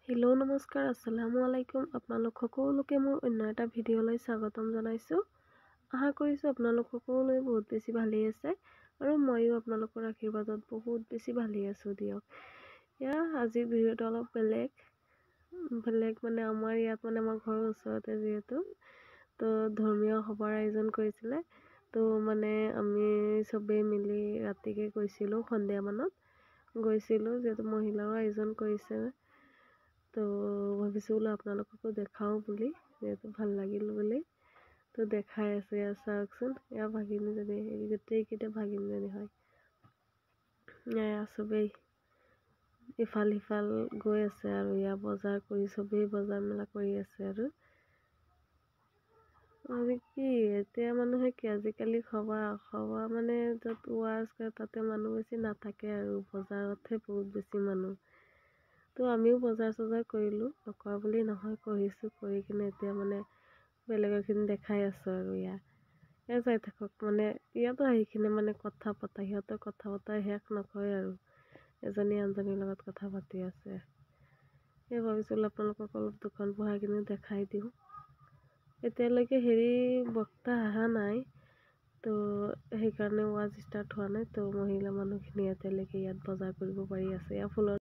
Hello', নমস্কাৰ, আসসালামু আলাইকুম। আপোনালোক সকলোকে মোৰ অন্য এটা ভিডিঅ'লৈ স্বাগতম জনাইছোঁ। আশা কৰিছোঁ আপোনালোক সকলোৱে বহুত বেছি ভালেই আছে আৰু ময়ো আপোনালোকৰ আশীৰ্বাদত বহুত বেছি ভালেই আছোঁ দিয়ক। এয়া আজিৰ ভিডিঅ'টো অলপ বেলেগ বেলেগ, মানে আমাৰ ইয়াত মানে আমাৰ ঘৰৰ ওচৰতে যিহেতু তো ধৰ্মীয় সভাৰ আয়োজন কৰিছিলে, তো মানে আমি চবেই মিলি ৰাতিকে গৈছিলোঁ, সন্ধিয়া মানত গৈছিলোঁ। যিহেতু মহিলাও আয়োজন কৰিছে, তো ভাবিছোঁ বোলো আপোনালোককো দেখাওঁ বুলি, যিহেতু ভাল লাগিল বুলি তো দেখাই আছোঁ। এয়া চাওকচোন, এয়া ভাগিনীজনী, এই গোটেইকেইটা ভাগিনীজনী হয়। এয়া চবেই ইফাল সিফাল গৈ আছে আৰু এয়া বজাৰ কৰি চবেই বজাৰ মেলা কৰি আছে। আৰু মানে কি, এতিয়া মানুহে কি আজিকালি সভা সভা মানে য'ত ৱাজ কৰে তাতে মানুহ বেছি নাথাকে আৰু বজাৰতহে বহুত বেছি মানুহ। তো আমিও বজাৰ চজাৰ কৰিলোঁ, নকৰা বুলি নহয়, কৰিছোঁ। কৰি কিনে এতিয়া মানে বেলেগৰখিনি দেখাই আছোঁ আৰু এয়া যাই থাকক। মানে ইয়াতো আহি কিনে মানে কথা পতা, সিহঁতৰ কথা পতা শেষ নকয় আৰু এজনী আনজনীৰ লগত কথা পাতি আছে। এই ভাবিছিলোঁ আপোনালোকক অলপ দোকান পোহাৰখিনি দেখাই দিওঁ। এতিয়ালৈকে হেৰি বক্তা অহা নাই, তো সেইকাৰণে ৱাজ ষ্টাৰ্ট হোৱা নাই। তো মহিলা মানুহখিনি এতিয়ালৈকে ইয়াত বজাৰ কৰিব পাৰি আছে। ইয়াৰ ফুলৰ